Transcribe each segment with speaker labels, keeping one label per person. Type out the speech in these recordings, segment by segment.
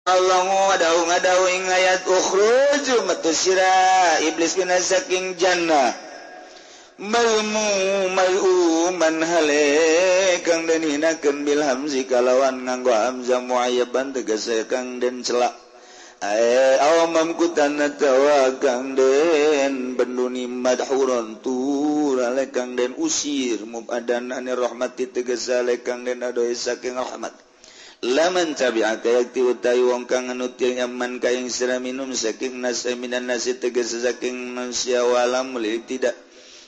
Speaker 1: Allah ngadau ngadau ing ayat ukhruj metu sira iblis mina saking jannah malmu maluman hale kang den hinakeun bil hamzi kalawan nganggo hamzah muayyaban tegese kang den celak ae aw mamkutan atawa kang den benduni madhuron tur ale kang den usir mubadan anir rahmati tegese ale kang den adoh saking rahmat. Laman tabi'aka yakti utai wong kang anut yaman ka ing sira minum saking nas minan nasi tegese saking manusia walam li tidak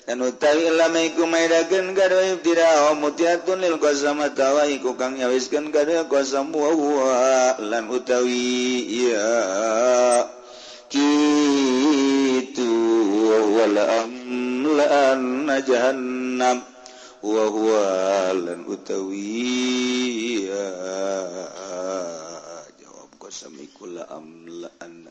Speaker 1: dan utawi lama iku maidakeun kadua ibtida mutiatun lil qasam tawa iku kang nyawiskeun kadua qasam wa huwa lan utawi ya kitu wala amlan jahannam wa huwa lan utawi ya jawab qasam iku la amlan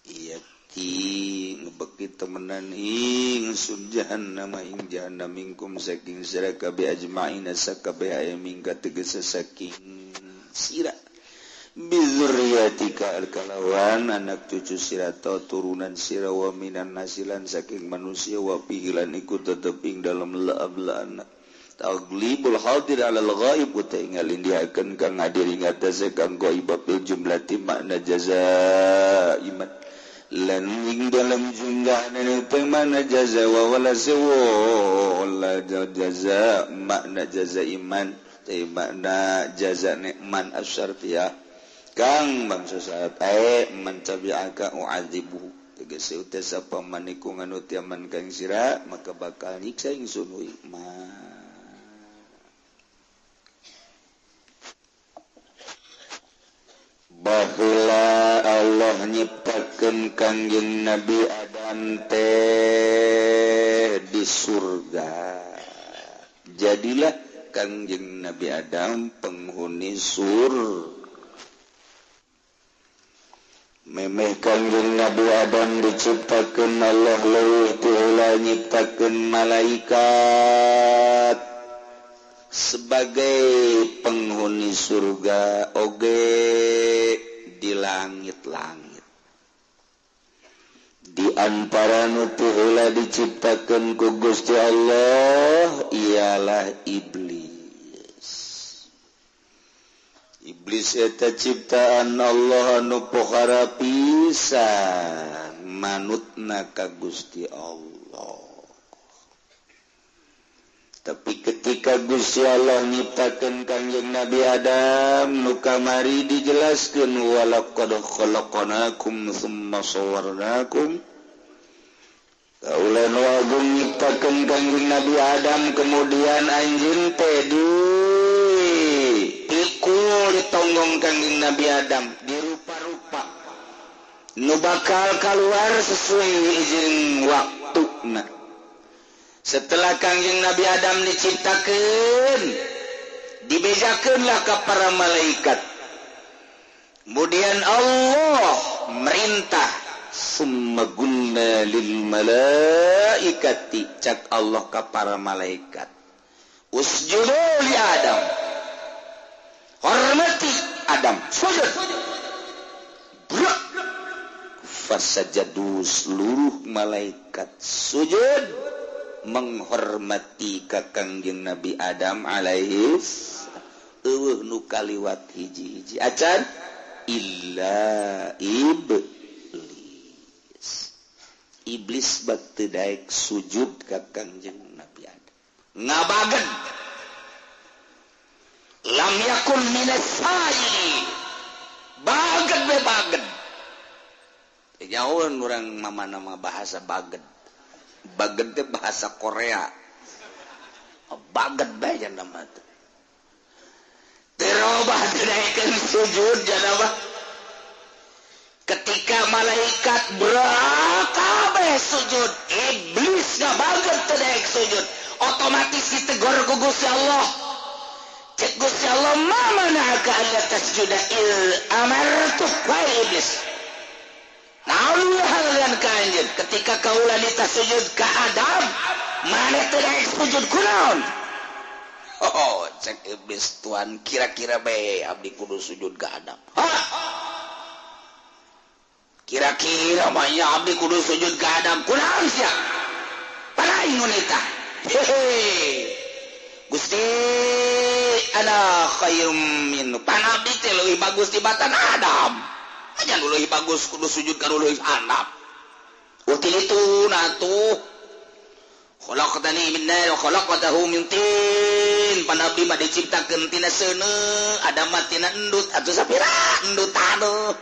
Speaker 1: iya ti ngebeki temenan ing sun jahannam ing jahannam minkum saking sira kabeh ajmaina sakabeh aya mingka tegese saking sira bizurriyatika kalawan anak cucu sira atau turunan sira wa minan nasilan saking manusia wa pihilan iku tetep ing dalam laablan taglibul hadir alal ghaib uta ingalin diakeun kang hadir ing atase kang ghaib bil jumlati makna jaza iman lan ing dalam jumlah nene mana jaza wa wala sewa jaza makna jaza iman te makna jaza nikman asyartiyah kang bangsa saat ae man tabi'aka u'adzibuhu tegese uta sapa man iku nganut yaman kang sira maka bakal nyiksa ingsun ma. Baheula Allah nyiptakeun Kangjeng Nabi Adam teh di surga. Jadilah Kangjeng Nabi Adam penghuni surga. Memeh Kangjeng Nabi Adam diciptakeun Allah leuwih ti heula nyiptakeun malaikat sebagai penghuni surga oge di langit-langit. Di antara nu teu heula diciptakeun ku Gusti Allah ialah iblis. Iblis eta ciptaan Allah anu pohara pisan manutna ka Gusti Allah. Tapi ketika Gusti Allah nyiptakeun Kangjeng Nabi Adam nu kamari dijelaskeun walaqad khalaqnakum tsumma sawwarnakum. Kaula nu agung nyiptakeun Kangjeng Nabi Adam kemudian anjeun teh dipikul ditonggong Kangjeng Nabi Adam dirupa-rupa nu bakal keluar sesuai izin waktuna. Setelah Kangjeng Nabi Adam diciptakeun, dibejakeunlah ka para malaikat. Kemudian Allah merintah, summa qulna lil malaikati, cak Allah ka para malaikat, usjudu li Adam, hormati Adam, sujud. Brak. Fasajadu, seluruh malaikat sujud menghormati ka Kangjeng Nabi Adam alaihis eueuh nu kaliwat hiji-hiji acan illa iblis. Iblis bak teu daek sujud ka Kangjeng Nabi Adam, ngabagen lam yakun minas sajidin, bagen be bagen. Jauh urang mama-nama bahasa bagen. Baget teh bahasa Korea. Baget bae nama teh. Terobah dinaikeun sujud janaba. Ketika malaikat berkabeh sujud, iblis ngabaget teu daek sujud. Otomatis ditegor ku Gusti Allah. Cek Gusti Allah, "Ma mana'aka alla tasjuda il amartu wa iblis." Naon halangan ka anjeun ketika kaula nita sujud ka Adam, maneh teu daek sujud kunaon? Oh, cek iblis, tuan kira-kira bae abdi kudu sujud ka Adam. Hah? Kira-kira mah nya abdi kudu sujud ka Adam kunaon sia? Paraing nunita. Hehe. Gusti ana khairum min. Pan abdi teh leuwih bagus tibatan Adam. Aja nu leuwih bagus kudu sujud ka nu leuwih handap. Uti itu natuh. Khalaqtani min nar wa khalaqtahu min tin. Pan abdi mah diciptakeun tina seuneu, Adam mah tina endut atuh sapira endut aduh.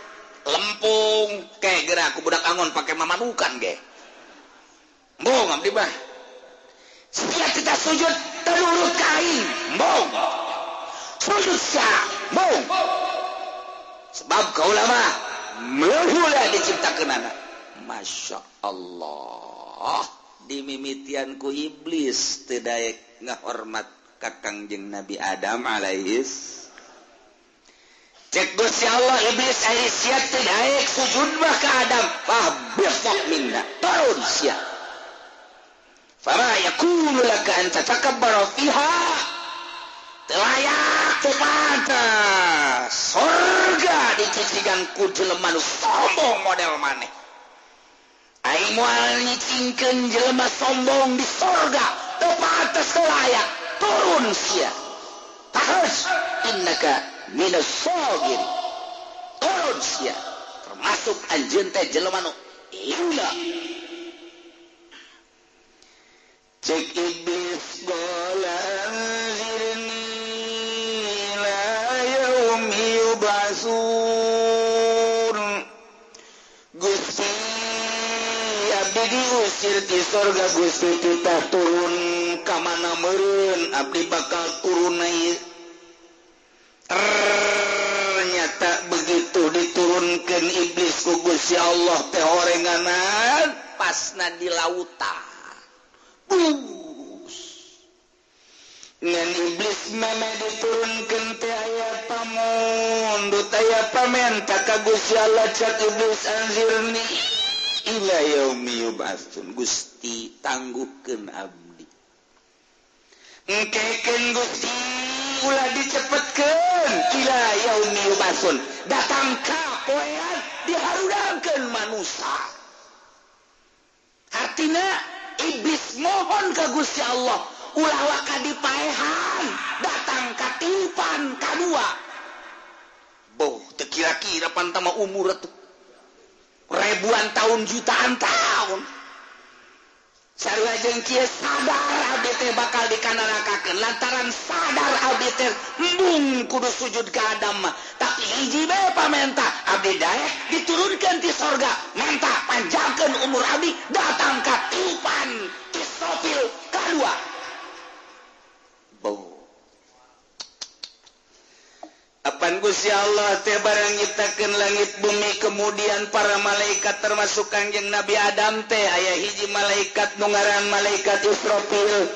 Speaker 1: Lempung kayak gerak aku budak angon pakai mamanukan ge. Embung abdi mah. Setiap kita sujud telurut ka aing, embung. Sujud sia, embung. Sebab kaula mah meuhula diciptakeunana. Masya Allah, dimimitian ku iblis teu daek ngahormat ka Kangjeng Nabi Adam alaihis. Cek Gusti Allah iblis ari sia teu daek sujud mah ka Adam, fahbit minna, turun sia. Fama yakunu laka an tatakabbara fiha. Teu layak teu pantas surga dicicigan ku jelema nu sombong model maneh. Aing moal nyicingkeun jelema sombong di surga, teu pantas teu layak, turun sia. Tahus innaka minas sagir, turun sia, termasuk anjeun teh jelema nu hina. Cek iblis qala anzirni ila yaumi yub'atsun. Gusti abdi diusir ti sorga, Gusti titah turun ka mana meureun abdi bakal turun ieu. Ternyata begitu diturunkan iblis ku Gusti Allah teh horenganan pasna di lautan. Bus. Ngan iblis meme diturunkan teh aya pamundut aya pamenta ka Gusti Allah cak iblis anzirni ila yaumi yub'atsun. Gusti tangguhkeun abdi. Engkekeun Gusti ulah dicepetkeun ila yaumi yub'atsun. Datang ka poean diharudangkeun manusa. Artina iblis mohon ka Gusti Allah ulah waka dipaehan datang ka tiupan kadua. Boh teu kira-kira pantama umur atuh ribuan tahun jutaan tahun. Sarua jeung kieu sadar abdi teh bakal dikanarakakeun lantaran sadar abdi teh embung kudu sujud ka Adam mah. Tapi hiji bae pamenta abdi daek diturunkeun ti sorga menta panjangkeun umur abdi datang ka tiupan Israfil kadua. Boh. Apan Gusti Allah teh barang nyiptakeun langit bumi kemudian para malaikat termasuk Kangjeng Nabi Adam teh aya hiji malaikat nu ngaran malaikat Israfil.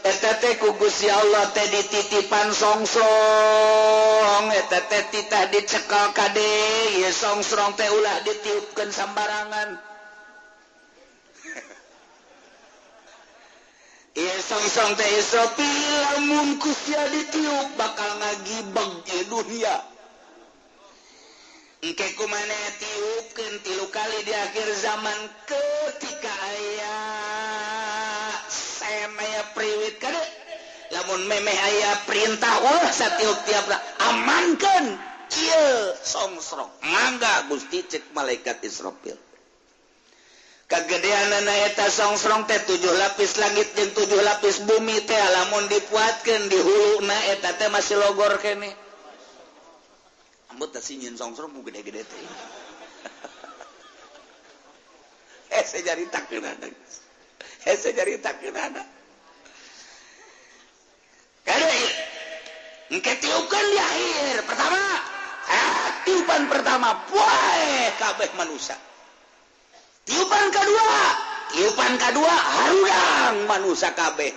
Speaker 1: Eta teh ku Gusti Allah teh dititipan songsrong, eta teh titah dicekal kade, ieu songsrong teh ulah ditiupkeun sambarangan. Ieu songsrong teh Israfil lamun ku sia ditiup bakal ngagibeg ieu dunia. Engke kumaneh tiupkeun 3 kali di akhir zaman ketika aya semaya priwit kade lamun memeh aya perintah ulah satiup tiap amankeun ieu songsrong. Mangga Gusti cek malaikat Israfil. Kagedeanana eta songsrong teh 7 lapis langit jeung 7 lapis bumi teh lamun dipuatkeun di huluna eta teh masih logor keneh. Ambut teh sieun songsrong ku gede-gede teh. Hese nyaritakeun. Hese nyaritakeun. Kade engke tiupkeun di akhir pertama. Tiupan pertama poe kabeh manusia. Tiupan kedua harudang manusia kabeh.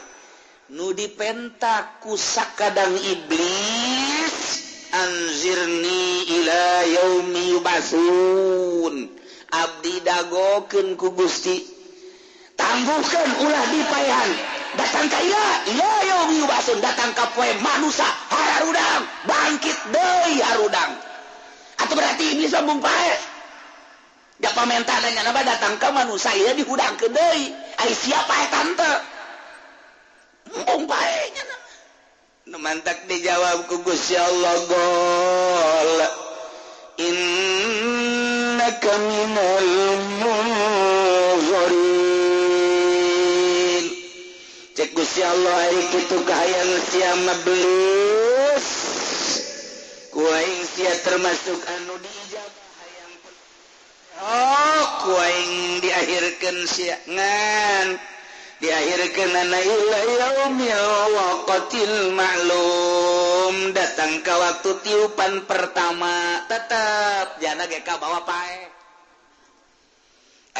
Speaker 1: Nu dipenta ku sakadang iblis anzirni ila yaumi yub'atsun. Abdi dagokeun ku Gusti. Tangguhkeun ulah dipaehan. Datang ka ila yaumi yub'atsun, datang ka poe manusia harudang bangkit deui harudang. Atuh berarti iblis mah mung paeh. Da pamentana nya mah datang ka manusia ieu dihudangkeun deui. Ai siapa eta tante? Embung pae nya. Nu mantak dijawab ku Gusti Allah gol. Innaka minal munzirin. Cek Gusti Allah ari kitu kahayang sia mablis. Ku aing sia termasuk anu diijabah hayang. Oh, ku aing diakhirkeun sia ngan diakhirkeun ana ila yaumil waqtil ma'lum, datang ka waktu tiupan pertama tetep jana ge ka bawa pae.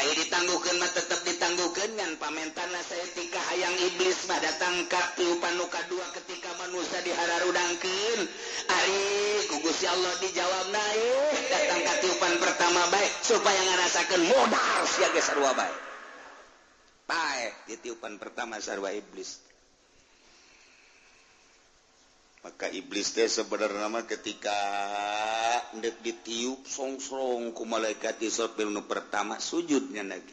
Speaker 1: Ayo ditangguhkeun mah tetep ditangguhkeun ngan pamentana saeutik hayang iblis mah datang ka tiupan nu kadua ketika manusia dihararudangkeun. Ari ku Gusti Allah dijawabna datang ka tiupan pertama bae supaya ngarasakeun modal sia ge sarua bae. Pae di tiupan pertama sarua iblis. Maka iblis teh sebenarnya mah ketika ndek ditiup songsrong ku malaikat Israfil nu pertama sujudnya lagi.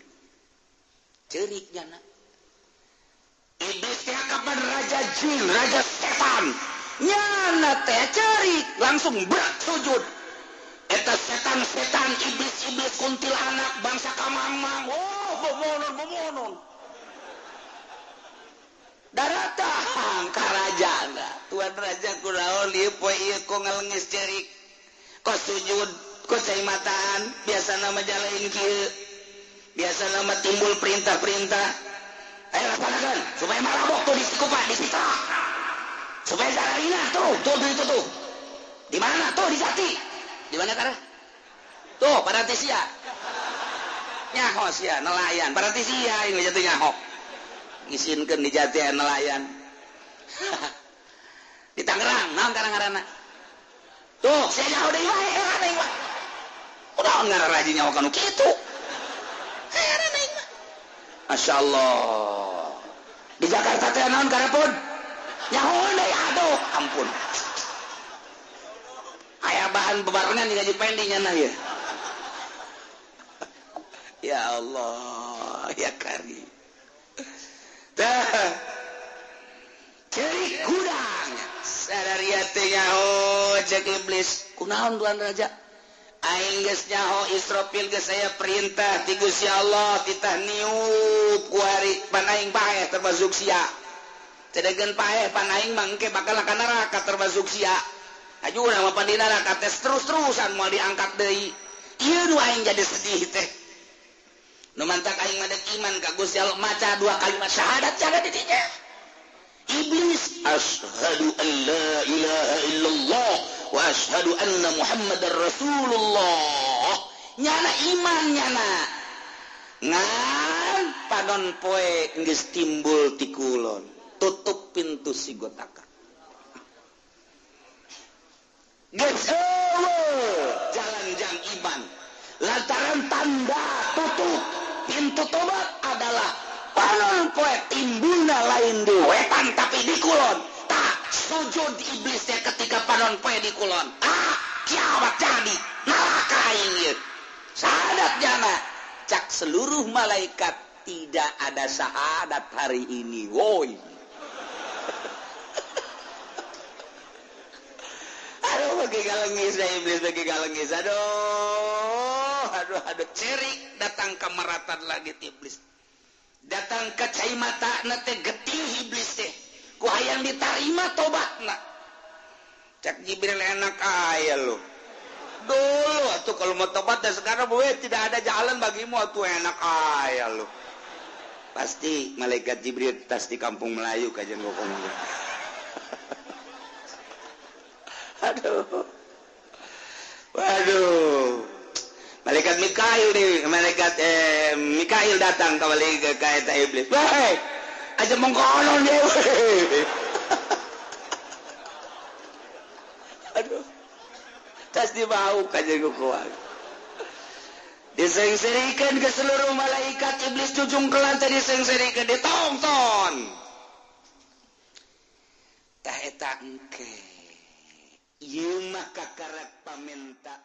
Speaker 1: Ceuriknya na. Iblis teh kapan raja jin, raja setan. Nyana teh ceurik langsung berak sujud. Eta setan-setan iblis-iblis kuntilanak bangsa kamang-mang. Oh, bomonon-bomonon. Daratang ka raja. Tuan raja kuraon ieu poe ieu ko ngalengis cerik. Ko sujud, ko cai mataan, biasana mah jalain kieu. Biasana mah timbul perintah-perintah. Ayo laksanakeun supaya marabok tuh di Sikupa, di Sitra. Supaya jararina tuh, tuh itu tuh. Di mana tuh di Jati? Di mana tara? Tuh, Parantisia. Nyaho sia nelayan, Parantisia ini jatuh nyaho. Ngisinkeun di Jati nelayan. Di Tangerang, naon karang-karana? Tuh, saya nyaho deui wae, heran aing mah. Kunaon ngaran raji nyaho kanu kitu? Heran aing mah. Masyaallah. Di Jakarta teh naon karapun? Nyaho deui aduh, ampun. Aya bahan bebarengan di gaji pendi nya ieu. Ya Allah, ya Karim. Tah. Cerik gudang. Sadaria teh nyaho cek iblis. Kunaon tuan raja? Aing geus nyaho Israfil geus aya perintah ti Gusti Allah titah niup ku hari pan aing paeh termasuk sia. Cedegeun paeh pan aing mah engke bakal ka neraka termasuk sia. Ajuna mah pan di neraka teh terus-terusan moal diangkat deui. Ieu nu aing jadi sedih teh. Nu mantak aing mah iman ka Gusti Allah maca dua kalimat syahadat cara di dinya. Iblis asyhadu an la ilaha illallah wa asyhadu anna Muhammadar Rasulullah. Nyana iman nyana. Ngan panon poe geus timbul ti kulon, tutup pintu sigotaka. Geus eueuh jalan jang iman. Lantaran tanda tutup pintu tobat adalah panon poe timbulna lain di wetan tapi di kulon. Tak sujud iblisnya ketika panon poe di kulon. Ah, kiamat jadi neraka aing ieu. Syahadat jana cak seluruh malaikat tidak ada syahadat hari ini. Woi. Aduh bagi galengis iblis bagi galengis. Aduh, aduh, aduh cerik datang ke meratan lagi iblis. Datang ke cai mata na teh getih iblis teh. Ku hayang ditarima tobatna. Cak Jibril enak aya lu. Dulu atuh kalau mau tobat dan sekarang gue tidak ada jalan bagimu atuh enak aya lu. Pasti malaikat Jibril tas di kampung Melayu kajian gokong. Aduh. Waduh. Malaikat Mikail nih, malaikat Mikail datang kembali ke kaeta iblis. Weh, aja mengkonon dia. Aduh. Tas dibau kajian gokong. Disengserikan ke seluruh malaikat iblis jujung ke lantai disengserikan ditonton. Tah eta engke. Ieu mah kakarak pamenta